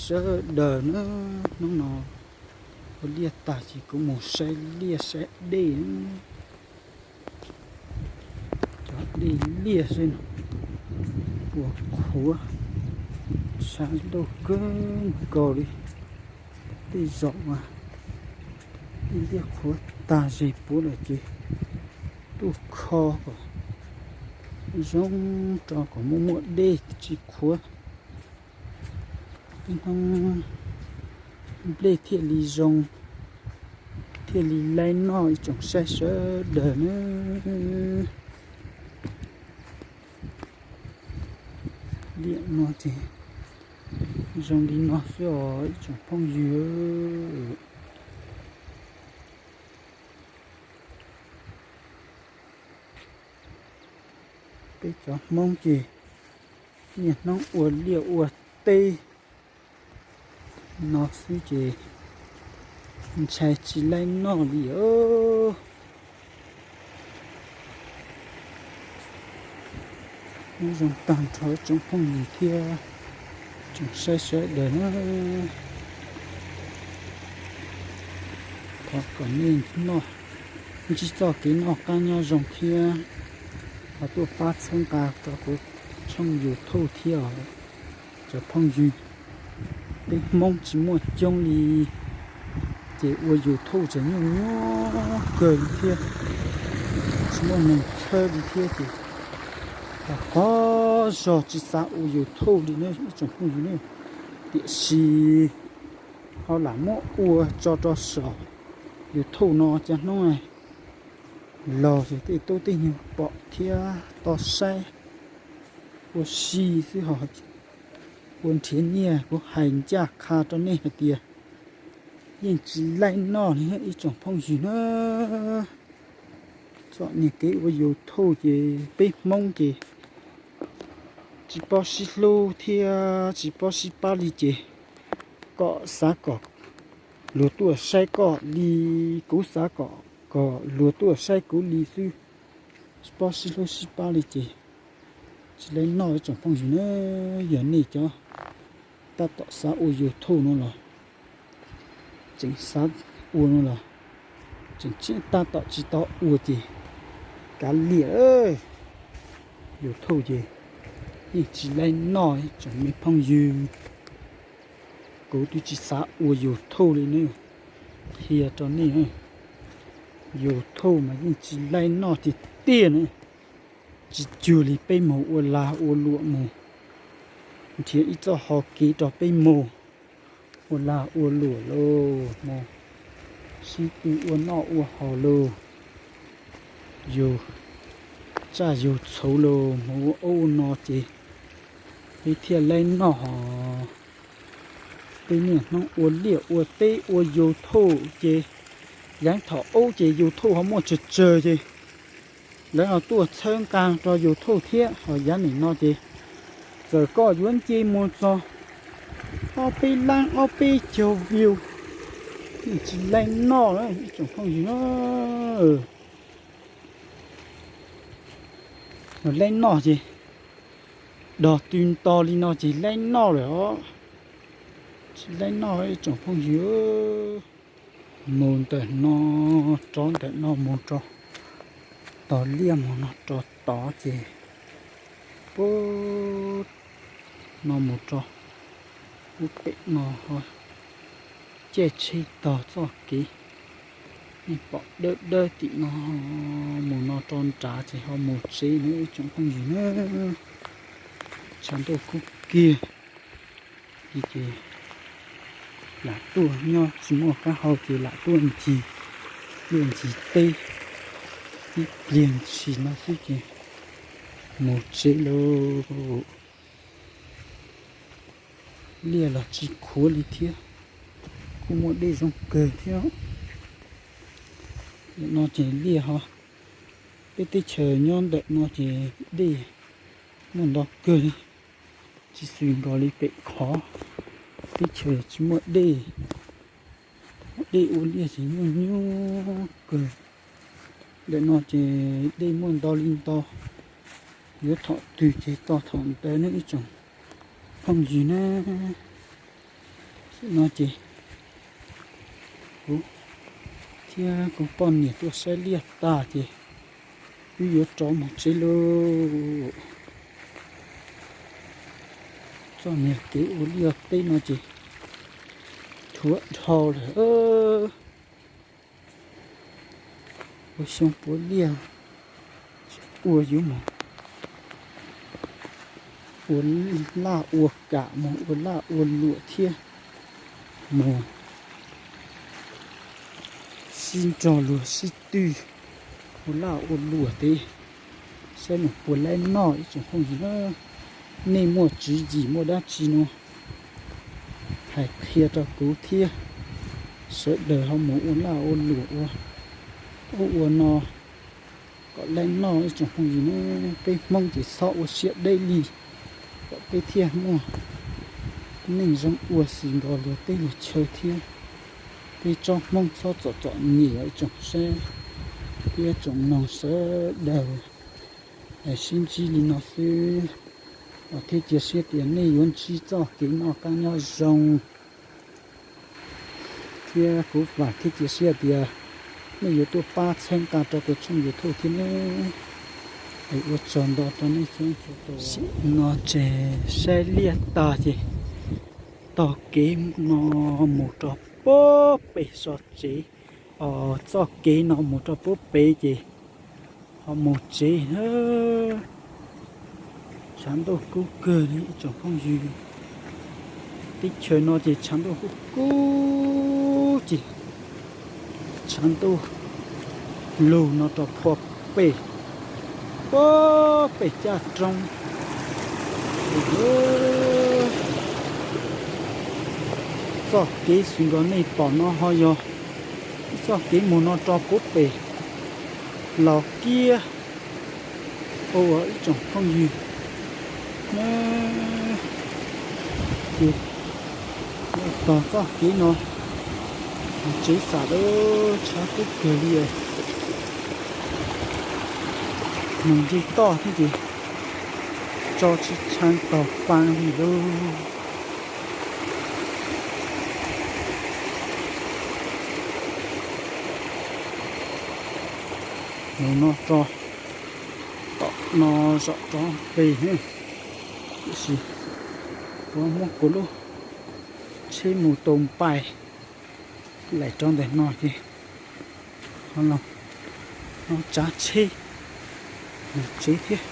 Sawv daws na, hnub no ua liaj tag ces kuv mus saib liaj saib dej. Cov dej liaj xwb no, puas qhuav, sab ntuj kawg nkaus li. Tej zaum mas tej liaj qhuav tag ze puav lawm ces tuaj kho kom zoo rau kom muaj muaj dej tsis qhuav. Ib hnub nplej thiaj li zoo, thiaj li laib noj ib tsoom saib sawv daws na. Liaj no ces zoo li no xwb os ib tsoom phooj ywg. Peb cov Hmoob ces niaj hnub ua liaj ua teb no xwb ces ntshai tsis laib noj li os. Nyob zoo tag nrho tsoom phooj ywg thiab tsoom saib sawv daws na. Thov kom nej noj, ntsib txoj kev noj qab nyob zoo thiab ho tuaj pab txhawb nqa rau kuv tshooj YouTube thiab os cov phooj ywg. Peb Hmoob tsis muaj coob li ces ua YouTube tseem nyuaj nyuaj kawg li thiab, tsis muaj neeg txhawb li thiab ces qhov zog tsis xav ua YouTube li ne ib tsoom phooj ywg ne. Tiam sis ho lam muab ua tso rau saum YouTube no cov hnub no los tej tub tej nyuag pom thiab tau saib ua si xwb ho ua nrhiav nyiaj. Kuv hais ncaj qha rau nej hais tias yeej tsis laib noj li ib tsoom phooj ywg na. Txom nyem kev ua YouTube ces peb Hmoob ces tsis paub sib hlub thiab tsis paub sib pab li ces koj xav kom luag tuaj saib koj li, kuv xav kom kom luag tuaj saib kuv li xwb. Tsis paub sib hlub sib pab li ces tsis laib noj ib tsoom phooj ywg na. Yog nej cov tab tom xav ua YouTube no los, tseem xav ua no los, tseem tseem tab tom tsis tau ua ces kav liam, YouTube ces yeej tsis laib noj ib tsoom me phooj ywg. Kuv twb tsis xav ua YouTube li ne, qhia rau nej, YouTube mas yeej tsis laib noj tiag tiag ne. Tsis cuag li peb mus ua lag ua luam mus nrhiav ib txoj hau kev rau peb mus ua lag ua luam lauj, mus sib tw ua noj ua haus lauj, yug tsaj yug txhuv lauj, mus ua ub ua no ces peb thiaj laib noj hos. Peb niaj hnub ua liaj ua teb ua YouTube ces yeej thaum ub ces YouTube ho muaj tsawg tsawg ces lawv ho tuaj txhawb nqa rau YouTube thiab, ho yav nim no ces txawm koj yuav nce mus txog ob peb lab ob peb caug view yeej tsis laib noj ib tsoom phooj ywg na. Yog laib noj ces dog tw nto li no ces laib noj lawm os. Tsis laib noj ib tsoom phooj ywg. Mus ntawm no rov ntawm no mus rau tom liaj mus no rau tod ces pub no mus rau ub pem no ho caij tsheb tog txoj kev nej pom dawb dawb tim no mus no rau nrad ces ho mus tsev na ib tsoom phooj ywg na. Tshav ntuj kub kiag li ces lam tuaj, nyob tsis muaj qab hau ces lam tuaj ncig liaj ncig teb ib pliag ntshis no xwb ces mus tsev lauj. Liaj los tsis qhuav li thiab, kuj muaj dej zoo kawg thiab. Ntawm no ces liaj ho, peb teb chaws nyob ntawm no ces dej muaj ntau kawg li, tsis xws nkaus li pem qhov teb chaws tsis muaj dej. Dej ua liaj ces nyuaj nyuaj kawg. Ntawm no ces dej muaj ntau li ntau, yuav thaum twg ces tau thaum ntawd ne ib tsoom phooj ywg na. Tam no ces kuv thiab kuv poj niam tuaj saib liaj tag ces wb yuav rov mus tsev lauj. Txoj niag kev ua liaj teb no ces dhuav dhau lawm. Ua xyoo puav liaj ua yuav mus ua laj ua kam, mus ua laj ua luam thiab mus sib nrog luag sib twg ua laj ua luam thiab, saib mus puas laib noj ib tsoom phooj ywg na. Nej muaj tswv yim muaj dab tsi no hais qhia rau kuv thiab, sawv daws ho mus ua laj ua luam ua ub ua no kom laib noj ib tsoom phooj ywg na. Peb Hmoob ces txhob ua siab deb li, kom peb thiaj muaj neej zoo ua xis nrog luag teb luag chaw thiab. Peb tsob Hmoob txhob txom txom nyem ib tsoom saib thiab tsoom mloog sawv daws. Sib ntsib li no xwb, vam thiab cia siab tias nej yuav ntsib txoj kev noj qab nyob zoo, thiab kuv vam thiab cia siab tias nej yuav tuaj pab txhawb nqa rau kuv tshooj YouTube thiab nawb. Es ua tsaug ntau rau nej txhua tus. Tam no ces saib liaj tag ces taug kev no mus rau puag pem txoj tsev, txoj kev no mus rau puag pem ces ho mus tsev na. Tshav ntuj kub kawg li ib tsoom phooj ywg. Teb chaws no ces tshav ntuj kub kub ces tshav ntuj lug no rau puag pem, puag pem caj roob. Txoj kev xwb nkaus nej pom no ho yog ib txoj kev mus no rau puag pem Los Kiab. Ua ib tsoom phooj ywg, ces tog txoj kev no mus tsev xam lawm, tshav kub kawg li. Mus nce toj thiab ces tso tsis tshav taug pa li lauj. Mus no rau tom no zom rov pem, tiam sis kuv muab kuv lub tsheb mus tua npais laim rau ntawm no ces no tsav tsheb mus tsev thiab.